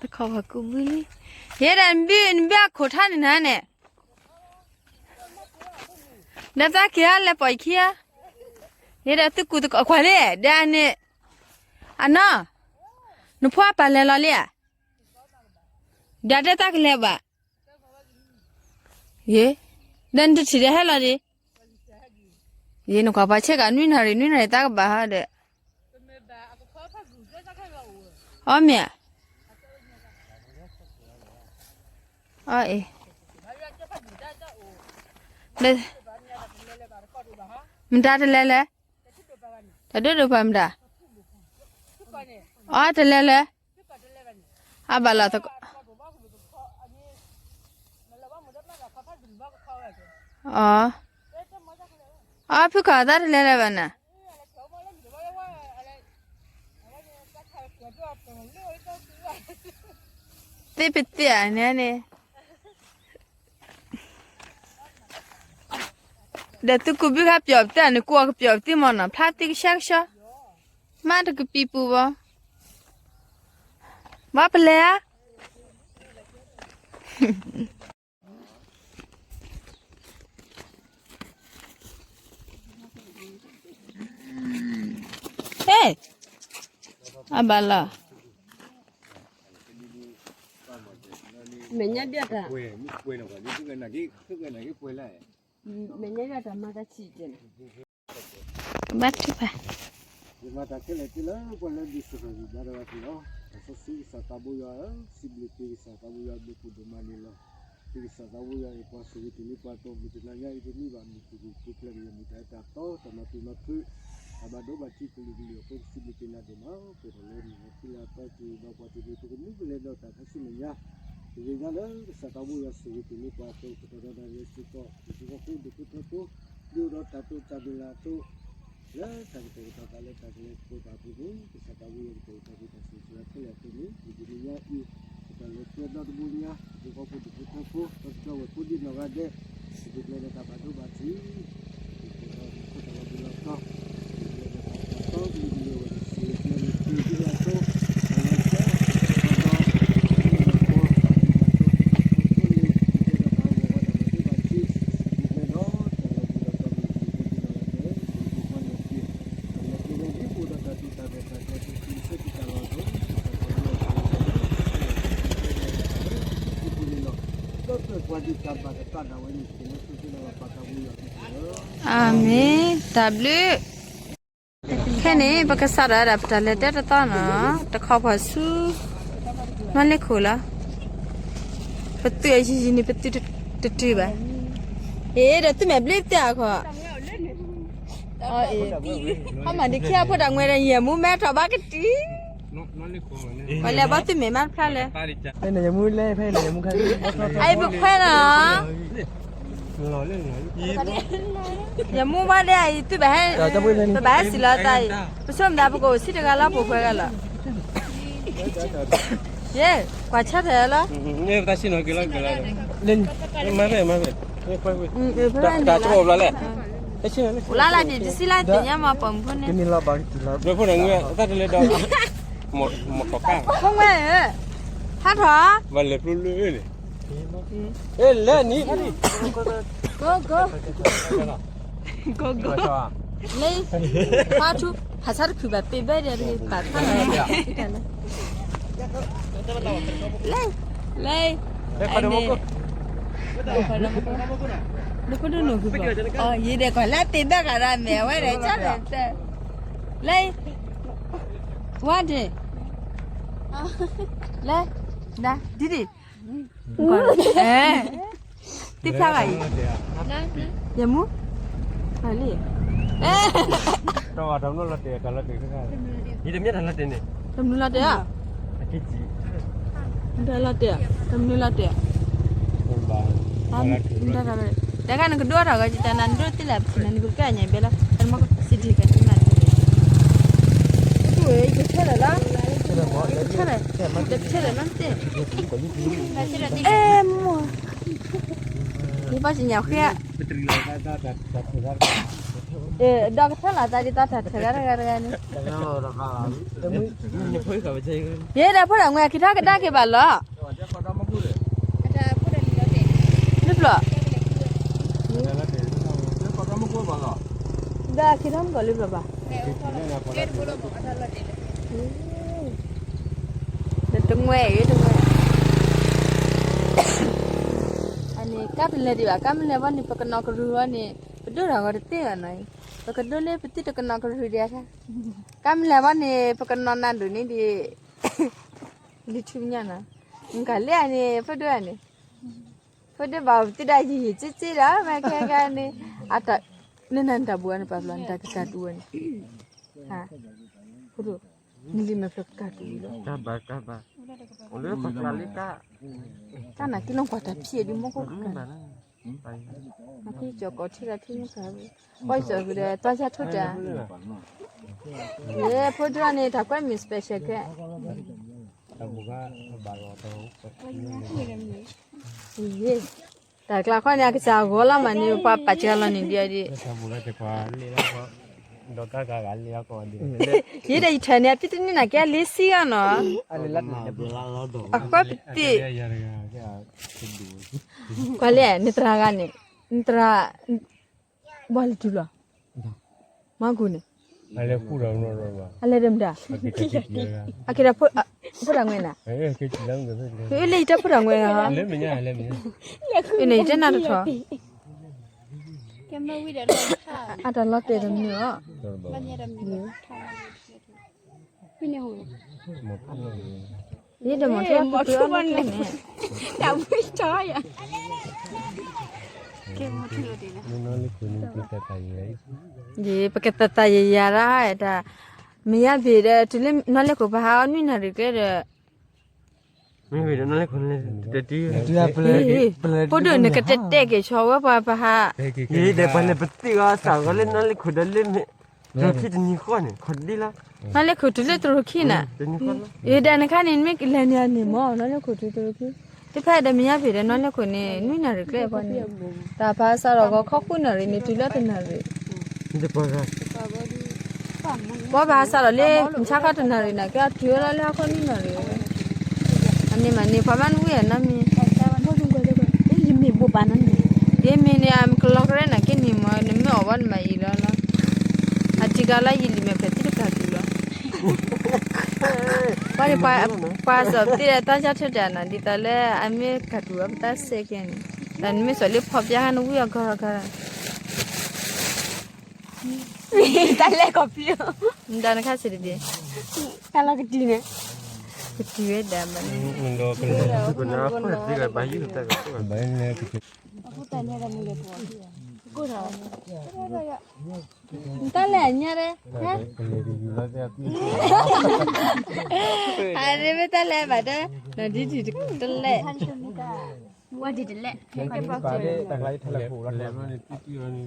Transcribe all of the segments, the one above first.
တခီပှၤကူးဘုလံ. ယဲဒၣ်နဘု, နဘုအခိၣ်ထါန့ၣ်နၤန့ၣ်, ဒီးသးက့ၤဟါလဲၤပိာ်ယခံဧါ. ယဲဒၣ်သုကူးသကိးကွၢ်လံ, ဒီးန့ၣ်, အနီၢ်, နဖိအပာ်လဲၤလီၤလံဧါ. ဒီးတဲသးကလဲၤဘၣ်. ယ့, ဒီးနတထံၣ်ဒီးဟဲလီၤဒံး. ယ့, နကွၢ်ပှၤဆဲးကးနွံနၣ်ရံၣ် နွံနၣ်ရံၣ်သးကဘၣ်ဟီဒီး, အီမ့ၢ်ဧါ. အီအ့ၣ်, မတၤတလဲၤလဲၣ်, တၢ်ဒိၣ်ဒိၣ်ပှၤမတၤ, အီတလဲၤလဲၣ်. အဘၣ်လီၤ, အီ, အီဖုခီၣ်သးတလဲၤလဲၣ်ဘၣ်နၤ. သ့ပသ့ဧါန့ၣ်န့ၣ်, ဒီးသုကူးဘုခါပျီၣ်ပသ့ဧါန့ၣ် ကူးအီၤကပျီၣ်ပသ့မ့ၢ်နီၤ, ဖျါသ့ကဆှီကဆှီ, မါတကပံၤပူၤဘၣ်, ဘၣ်ပလဲၤဧါ. ဟ့ၣ်, အဘၣ်လီၤ. မဲာ်ညါဒၣ်တၢ်, မဲာ်ညါဒၣ်တၢ်မၤတၢ်ဆံးကဲန့ၣ်, ဘၣ်ထုကဖၣ်. ယမၤတၢ်ခဲလၢာ်တ့ၢ်လၢပှၤလၢဒုးစၢၤထီၣ်ယုၢ်ဘါထီၣ်ဝဲသ့ၣ်လီၤ. တၢ်စီဆှံကစၢ်သးဘိယွၤဧၢ, စံးဘျုးက့ၤကစၢ်သးဘိယွၤဒိၣ်ခိၣ်ဒိၣ်မးန့ၣ်လီၤ. က့ၤကစၢ်သးဘိယွၤအံၤပှၤဆိၣ်ဂ့ၤတုၤလၢပှၤတီၢ်မုၢ်တနၤညါအံၤ ပမ့ၢ်ဘၣ်မုာ်သူၣ်ခုၣ်ဖျဲးကယဲၢ်မုာ်တၢ်အတၢ်တီ တၢ်မၤပျံၤမၤဖုး, တၢ်ဘၣ်ဒိဘၣ်ထံးကလုာ်ကလုာ်အဃိ ပစံးဘျုးက့ၤနၤဒိၣ်မး, ပှဲၤထီၣ်လၢနံၣ်ဟီခံလါအသီတုၤဒီးပှၤတနံၤ ပကမူကလဲၤဒီးတၢ်ခါဆူမဲာ်ညါ, ပသ့ၣ်ညါလၢကစၢ်သးဘိယွၤဆိၣ်ဂ့ၤက့ၤလၢပှၤအသိး ကတီၢ်ဒီးနၤလၢစ့ၢ်ကီး ပစ့ၢ်ကီးဖိဒိၣ်ဖိထၢဖိ ဒ်သိးတၢ်တိာ်တၢ်မုၢ်လၢ်အသိး လၢတၢ်ကတဲာ်ကတီၤသးလၢတၢ်ကလဲၤသကိးတၢ်အပူၤန့ၣ် ကစၢ်သးဘိယွၤကတဲာ်ကတီၤက့ၤတၢ်ဆိၣ်ဂ့ၤဆိၣ်ဝါခဲလၢာ်အသိးန့ၣ် ပတနံၤညါအံၤ ပတၢ်လဲၤကျဲဒီတဘိညါ ပစ့ၢ်ကီးဖိဒိၣ်ဖိထၢဖိ ဒီးကတီၢ်ဝဲၢ်ဖိဒံးနီၢ်ဂၤဒဲး ပကကျဲဒီးတၢ်ဘၣ်ဒိဘၣ်ထံး ပကကျဲဒီးတၢ်လီၤပျံၤလီၤတီၤ ပကကျဲဒီးတၢ်ဘၣ်တီကလုာ်ကလုာ်ဝဲ ပစံးဘျုးက့ၤအသိး အၤမ့ၣ်, တၢ်ဘျုး. ခဲန့ၣ် ပကစးထီၣ်ဝဲဒၣ်ပတၢ်လဲၤတဲတသီနီၤ, တခီပှၤဆူ နီၢ်လ့ခိၣ်လီၤ. ပသုးအယံၤယံၤန့ၣ် ပသုးတတုၤဘၣ်. အ့ ဒီးသုမဲာ်ဘျ့သ့ၣ်အခီ, ဟီမၤဒံးခံအဖိတၢ်ငွဲဒီး ယဲၢ်မူမဲထီၣ်ဘၣ်ကတံၤ, ပှၤလဲၤဘီသုမဲာ်မးတဖျါလဲၣ်. အံၤပခွဲနီၤ, ယမူဘၣ်ဒဲးအံၤ သုဘၣ်ဟဲ, ပဘၣ်ဟဲစံၣ်လီၤသးအံၤ, ပဆိကမိၣ်သးပကအိၣ်ဆံတဂၤလီၤ ပအိၣ်ပှဲၤဂၤလီၤ. ယဲ, ကွၢ်ဆၢထၢၣ်လီၤ. မၤဖဲ, မၤဖဲ, တၢ်တအိၣ်ဘျီလဲၣ်. အိၣ်လၢလၢတံၢ်တစံလၢတံၢ်ညါမး ပိာ်မုၣ်ဖိန့ၣ်, ဖိန့ၣ်ငွေတၢ်တလဲဒီး, မီၢ်ထီၣ်ကါ, ဖိငွဲဧၢ, ဟးထီၣ်, မၤလဲၤဖျိလၢန့ၣ်, အဲ လဲၤနံၤ, ကိကိ, လၢ, ဖါထူ, ဖးဆါတခုဘၣ်ပ့ၤဘၢဒီး ပာ်ဖျါလီၤ, လၢ, လၢ, နဖိဒိၣ်နုာ်ခုဘၣ်, ယဒဲးကွၢ်လၢပ့ၤဘၢဂၤဒီးမဲာ်ဝဲဒီး ကၢ်လဲၣ်, လၢ, ဝါဒ့ၣ်, လၢ, ဒ်ဒ်, သ့ၣ်ဖျါဂၤအံၤ, ယမူ, လံ, တၢ်လီၤတဲာ်, တၢ်လီၤတဲာ်, တမနုၤလီၤတဲာ်ဧါ, တၢ်လီၤတဲာ်, တမနုၤလီၤတဲာ်, တၢ်ခါနကဒိၣ်ထီၣ်ဂီၤ တၢ်နၤနဒိၣ်သ့လၢပထံၣ်နၤ နကကဲအညါဘဲလီၤ ပမ့ၢ်စံးဒ်ကဲနၤ, ကဆဲလဲၣ်လီၤ, ကဆဲလဲၣ်, ကဆဲလဲၣ်လီၤ, အဲ မိၢ်, ယဘၣ်စံၣ်ညါဃဲဧါ, တၢ်တၢ်တၢ်တၢ် ဒီးကထၢၣ်လီၤသးဒ်သိးတၢ်ထၢၣ်ဂၤတဂၤတဂၤန့ၣ်, ယဲဒီးဖိဒၣ်ငွဲၣ် ခံထီၣ်ကဒါက့ၤဘၣ်လီၤ. လၢပျီၢ်, ဒီးခံထီၣ်မကီၢ်လၢပျီၢ်ဘၣ်. ဒီးတငွဲၣ်အံၤ တငွဲၣ်, အန့ၣ် ကါတလဲၤဒံးဘၣ်, ကါမ့ၢ်လဲၤဘၣ်န့ၣ် ပကနီၤကရူၢ်အီၤန့ၣ် ပဒိၣ်တၢ်ဂီၤတသ့ဘၣ်နီၤ, ပကဒိၣ်လၢပသံၣ်တကနီၤကရူၢ်ဒံးအခါ, ကါမ့ၢ်လဲၤဘၣ်န့ၣ် ပကနီၤနၤဒိၣ်န့ၣ်ဒံး, လံထူညါနီၤ, နကလဲၤန့ၣ် ဖိဒိၣ်န့ၣ်, ဖိဒိၣ်ဘၣ်ပသံၣ်ဒၣ်ယံာ်ယံာ်က့က့ဒီး မ့ၢ်ခဲကါန့ၣ်, အတၢ်, နနၤနတၢ်ဘှီန့ၣ် ပာ်ဖျါနတၢ်ကကးတူၢ်ဝဲန့ၣ်, ဖိဒိၣ်, နလံာ်မဲာ်ဖျၢၣ်ကကးတူၢ်လီၤ, တၢ်ဘၣ်တၢ်ဘၣ်, အိၣ်လၢပှၤကျါလံတၢ်, တၢ်နာ်က့လီၤကွၢ်တၢ်ဖံးဒုးမ့ၢ်ကိၣ်ကကါ, အဖံးကၠီၤကီးထံရၣ်ထံမ့ၢ်ကါ, ပှၤကၠီၤကဒီး တၢ်ယါထိၣ်တၢ်, ယဲဖိဒိၣ်န့ၣ် တၢ်ကွဲမ့ၢ် special ခဲ တၢ်ကျါခီန့ၣ် အကစၢ်ဂီၤလီၤမးန့ၣ် ပှၤပာ်စှၤလီၤန့ၣ်ဒ်အံၤ, ယဲဒီးယထၢၣ်န့ၣ် အပံတန့ၢ်နာ်က့ အလ့စံဂၤနီၤ, အဃၢပသံၣ်, ကွၢ်လံ နသရၣ်ဂၤန့ၣ်, နသရၣ်, ဘၣ်လဲၤတုၤလီၤ, မၤကူန့ၣ်, အလဲၤဒီးမတၤ, အက့ၤဒီး ဖိတၢ်ငွဲၣ်နၤ, လၢယတၢ်ဖိတၢ်ငွဲၣ်ဧါ, အန့ၣ် ယတဲနၤတထီၣ်, အတၢ်လီၤတဲာ်တမနုၤအီၤ, ယဒီးမီၤထူအီၤန့ၣ်, ယပကသးသးယယၤဒၣ်တၢ်, မ့ၢ်ယါဘ့ၣ်ဒီး တုၤလၢနီၢ်လဲၢ်ခိၣ်ပဟးအီၣ်နွံနၣ်ရံၣ်ကျဲဒီး, မ့ၢ်ဘ့ၣ်ဒီးနီၢ်လဲၢ်ခိၣ်န့ၣ်, ဖိဒိၣ်နကတဲတဲက့ၤဆီဝဲပှၤပဟး, ဒီးပှၤလဲၤပသ့ၣ်ဂီၤစးဂီၤလၢနီၢ်လဲၢ်ခိၣ်ဒီးလၢ တရူခံတနံၤဃီန့ၣ် ခီဒ်လီၤ, နီၢ်လဲၢ်ခိၣ်တုၤလၢတရူခံန့ၣ်, ယဒၣ်နခါန့ၣ် မ့ၢ်လဲၤန့ၢ်အန့ၣ်မ့ၢ် နီၢ်လဲၢ်ခိၣ်တုၤတရူခံ, တဖဲဒီးမ့ၢ်ယါဘ့ၣ်ဒီးနီၢ်လဲၢ်ခိၣ်န့ၣ် နွံနၣ်ရံၣ်ကျဲအပှၤန့ၣ်, တၢ်ဖးစးထီၣ်ဂီၤခီဃုနၣ်ရံၣ်န့ၣ် တုၤလၢတနၣ်ရံၣ်, ပှၤဘၣ်စးထီၣ်လၢ မုၢ်ဆါခီတနၣ်ရံၣ်န့ၣ် ကဲအတုၤလီၤလၢဟီၣ်ခိၣ်နွံနၣ်ရံၣ်, အန့ၣ်မးန့ၣ် ပှၤမၤနဝံၣ်အနီတမံၤ, ယမ့ၢ်န့ၣ် အမ့ၢ်ကလီကရဲနာ်က့န့ၣ်မ့ၢ် နမ့ၢ်အီၣ်ဘၣ်နမၤအံၤလီၤလီၤ, အတံၤကလါယလံာ်မဲာ်ဖျၢၣ်သံတကးတူာ်လီၤ, ပှၤစီၤပသ့ဒီးတၢ်ယါထၢၣ်တၢ်နၤ ဒ်သိးလၢအမ့ၢ်ကးတူာ်အီၤပတၢ်စဲကဲန့ၣ်, တၢ်နမ့ၢ်စီၤလၢဖီပျါဟါနဝံၣ်အီၤကီၢ်ဂီၤဂၤ တၢ်လဲၤကီၢ်ပယီၤ, မတၤနခါစံးတဘ့ၣ်, တၢ်လီၤကတံၢ်န့ၣ်, ကတံၢ်ဝဲဒၣ်ဘၣ်န့ၣ်, တၢ်လဲၤအညါဒဲ, အရ့မ့ၢ်တၢ်လဲၤဘၣ်ဒၣ်, နဒ်ဒ်တလဲၣ်, ဝဲဒ်တလဲၣ်, အခံအိၣ်တီၢ်ဝဲ, အခံလဲၤအိၣ်တီၢ်လီ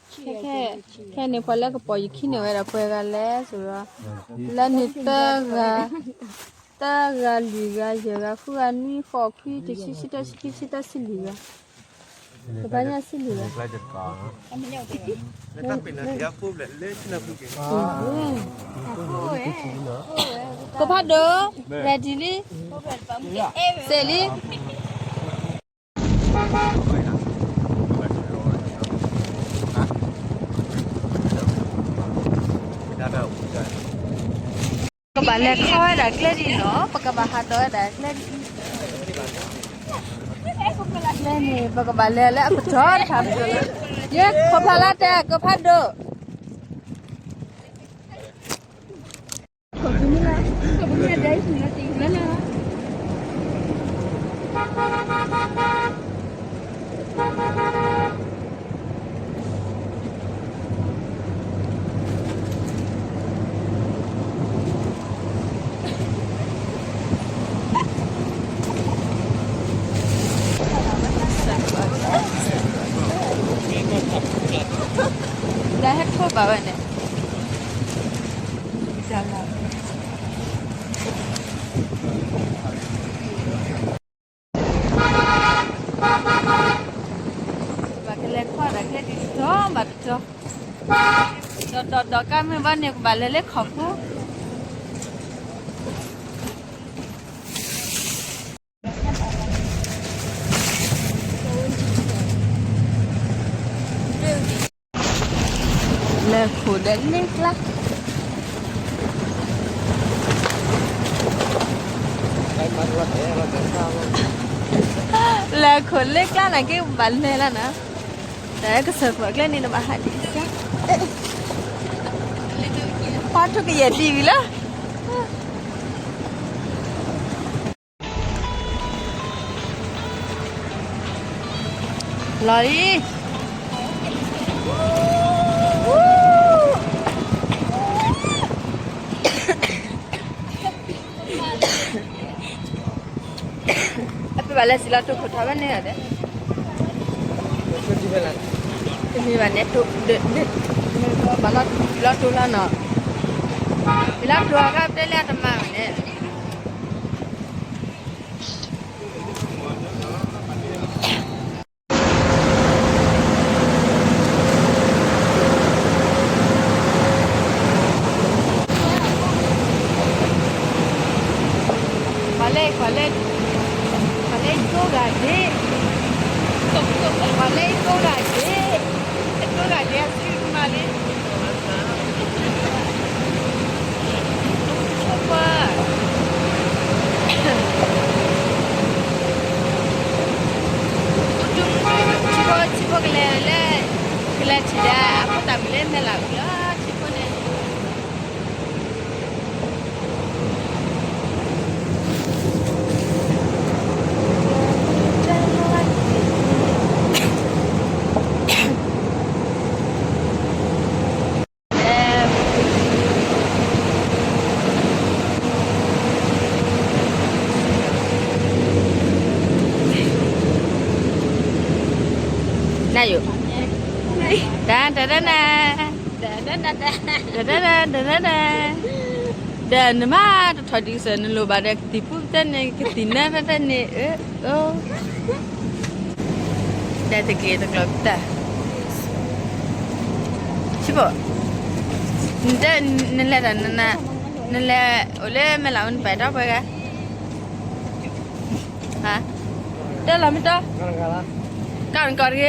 ၤ ခဲ, ခဲန့ၣ် ပှၤလၢကပီၤယခံန့ၢ်ဝဲဒၣ်ပှဲၤဂၤလဲၣ် ဆိုတော့, လၢန့ၣ်သၢဂၤ, သၢဂၤ လွံၢ်ဂၤ ယဲၢ်ဂၤ ဃုဂၤ နွံ ဃိး ခွံ တဆံ ဆံတၢ ဆံခံ ဆံသၢ ဆံလွံၢ်ဂၤ, ကဘၣ်ညါဆံလွံၢ်ဂၤ, ကိးဖးဒိၣ်, ready လံ, စဲးလံ ပကဘၣ်လဲၤခီဝဲဒၣ်ကျဲဒ်နီၤ, ပကဘၣ်ဟးဒီးဝဲဒၣ်ကျဲဒ်အံၤ, ကျဲန့ၣ် ပကဘၣ်လဲၤလၢအပတီၢ်တခါ, ယဲ ခိၣ်ဖးလါတဲ ကိးဖးဒိၣ် ဒီးဟဲခိၣ်ဘၣ်ဝဲန့ၣ်, ဒီး ဒီးဒီးဒီးကါမ့ၢ်ဘၣ်န့ၣ် ကဘၣ်လဲၤလၢခီၣ်ခိၣ် လဲၤခိၣ်ဒီးလ့ကျါ လဲၤခိၣ်လ့ကျါန့ၣ်က့ ဘၣ်လဲၤလၢနၤ, တၢ်ကစၢၢ်ခိၣ်အကျဲန့ၣ် တဘၣ်ဟးဒံးစၢ်, ပှၤထိၣ်ကယဲၢ်တံၢ်ဝံၤလီၤ. လီၤလံ. အပဘၣ်လဲၤစံးလီၤတိၢ်ခိၣ်ထီၣ်ဝဲန့ၣ်ဒီး, တမ့ၢ်ဘၣ်န့ၣ်, ဘၣ်လီၤတိၢ်လီၤနီၤ, ဘၣ်လီၤတိၢ်အဂၤတဲလၢအတမၤဘၣ်န့ၣ် ပှၤလဲၤ, ပှၤလဲၤ, ပှၤလဲၤတိၢ်ဂၤဒ့, ပှၤလဲၤတိၢ်ဂၤဒ့, တိၢ်ဂၤဒ့အစုမၤလံ. ထံဖိကလဲၤလၢ, ကလဲၤထံၣ်ဒီးအဖိသၣ်မုၣ်လၢမဲာ်လၤအုၣ်လီၤ ထံဖိန့ၣ်. နယိၣ်, တၢ်တၢ်တၢ်နၤ, တၢ်တၢ်တၢ်တၢ်, ဒီးနမ့ၢ်တထီၣ်ဒံးစၢၤ နလိၣ်ဘၣ်ဒီးကသံၣ်ဖူတဖျၢၣ်န့ၣ် ကသံၣ်နၢဖျၢၣ်န့ၣ်, ဒီးတက့ၢ်တကျိၤတၢ်, ထံဖိ, နတဲနလဲၤတၢ်န, နလဲၤအိၣ်လၢမဲာ်လၤအူ နပာ်တီပှဲၤဂၤ တဲလီၤမ့ၢ်တီ, ကၢ်နကီၢ်တဂ့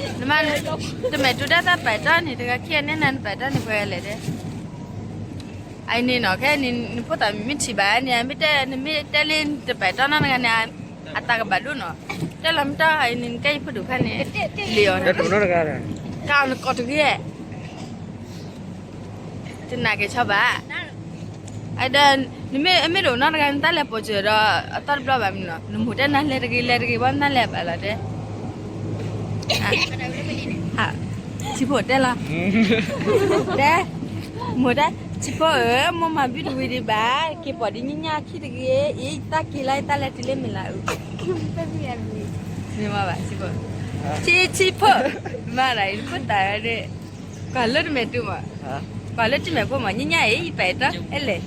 ၤ, နမ့ၢ်တမဲာ်တူၢ်ဒၣ်တၢ်ပာ်တီန့ၣ် တဂၤခံဂၤန့ၣ် နပာ်တီန့ၣ်ပှဲၤဂၤလဲၣ်တဲ, အအံၤန့ၣ်နီၤ ခဲအံၤန့ၣ် နဖိသၣ်မ့ၢ်ထံၣ်ဘၣ်န့ၣ် မ့ၢ်တဲ, နမ့ၢ်တဲလၢနတပာ်တီနီတဂၤန့ၣ် အသးကဘၣ်ဒိၣ်နီၤ, တဲလီၤမ့ၢ်တီ အအံၤန့ၣ် နကဲယဖိဒိၣ်ခါန့ၣ်, လံာ်အီၤ, ကၢ်နကီၢ်တဂ့ၤ တနာ်က့ၤဆီဘၣ်, အဒီး နမ့ၢ်, မ့ၢ်တအိၣ်နီတဂၤ နတၢ်လဲၤပိာ်စၢၤဒီး အသီတဘျီဘၣ်မနုၤနီၤ, နမိၢ်တဲနၤလဲၤတဂ့ၤ လဲၤတဂ့ၤ ဘၣ်နၤလဲၤဘၣ်လီၤတဲ, ထံဖိတဲလီၤ, တဲ, မိၢ်တဲ, ထံဖိဧၢ, မိၢ်မၤဘုတဝံၤဒံးဘၣ်, က့ၤပိာ်ဒံးညါညါခံတဂ့ၤ, အံၤတၢ်က့ၤလီၤ တၢ်လဲၤတုၤလၢမဲာ်လၤအူ, မ့ၢ်မၤဘၣ်ထံဖိ, ထံ, ထံဖိ, မၤဒၣ်အံၤ နဖိသၣ်ဒီး ကွၢ်လၢတမဲာ်တူၢ်မး, ကွၢ်လၢတမဲာ်ဖိမး ညါညါအံၤ ယပာ်တီ အဲလဲၣ်,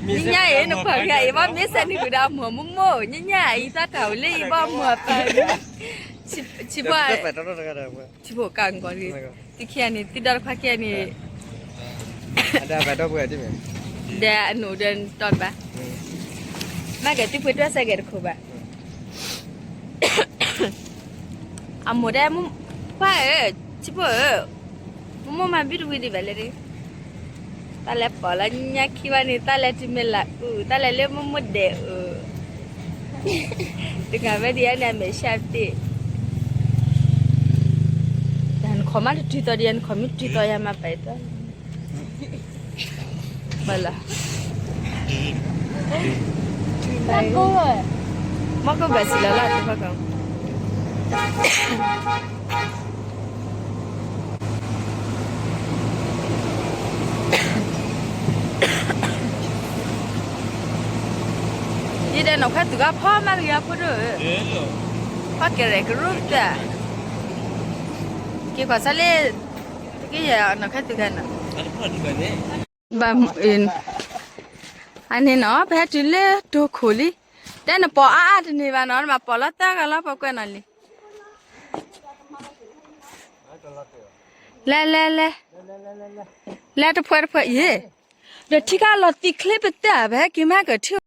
ညါညါအံၤ နကွၢ်က့ၤအံၤ ဘၣ်မ့ၢ်စဲနုာ်ကွံာ်ဒီးအမိၢ်မိၢ်မိၢ် ညါညါအံၤ သးတၢ်အိၣ်လၢယဘၣ်မိၢ်အပၢ်, ထံဖိ, ထံဖိကၢ်ကီၢ်တဂ့ၤ, သုခံဂၤန့ၣ် သုဒီတခွါခံဂၤန့ၣ်, ဒီးအနအိၣ်ဒီးနတီတဘၣ်, မ့ၢ်ကဲသုပှ့ၤတွဲၣ်စဲကဲတခိၣ်ဘၣ် အမိၢ်တဲ, ခွါဧၢ, ထံဖိဧၢ, မိၢ်မိၢ်မၤဘုတဝံၤဒံးဘၣ်လဲၣ်, တၢ်လဲၤပိာ်လီၤညါခံဘၣ်န့ၣ် တၢ်လဲၤတုၤမဲာ်လၤအူ, တၢ်လဲၤလၢမိၢ်မိၢ်ဒဲးအူ, တဂၤဝဲဒ်အံၤန့ၣ် အမဲာ်ဆှးတ့ၢ်, တၢ်နခီၣ်မးတတုၤသိးဒံး နခီၣ်မ့ၢ်တတုၤသိးယၤမၤပာ်တီ ဘၣ်လီၤ, မ့ၢ်ကဘၣ်စံးလီၤလၢတဖၣ်ကီ, ယဒဲးနီၢ်ခွဲသုးဂၤဖီမးတဂ့ၤ အဖိဒိၣ်ဧၢ, ဖီကရဲၣ်ကရူၢ်တၢ်, က့ၤကွၢ်စၢ်လၢ, က့ၤယဲၢ်နီၢ်ခွဲသုးဂၤနီၤ, ဘၣ်, အန့ၣ်နီၤ ပဟဲတုၤလၢတိခိၣ်လံ, တဲနပိာ်အါအါတန့ၢ်ဘၣ်နီၤ နဘၣ်ပိာ်လီၤသၢဂၤလီၤ ပကွဲးနီၤလံ, လဲၤလဲၤလဲၤ, လဲၤတဖှဲတဖှဲအံၤ, ဒီးထံခါလီၤသံချ့ပသ့ၣ်ဧါ, ပဟဲက့ၤမ့ၢ်ကထံၣ်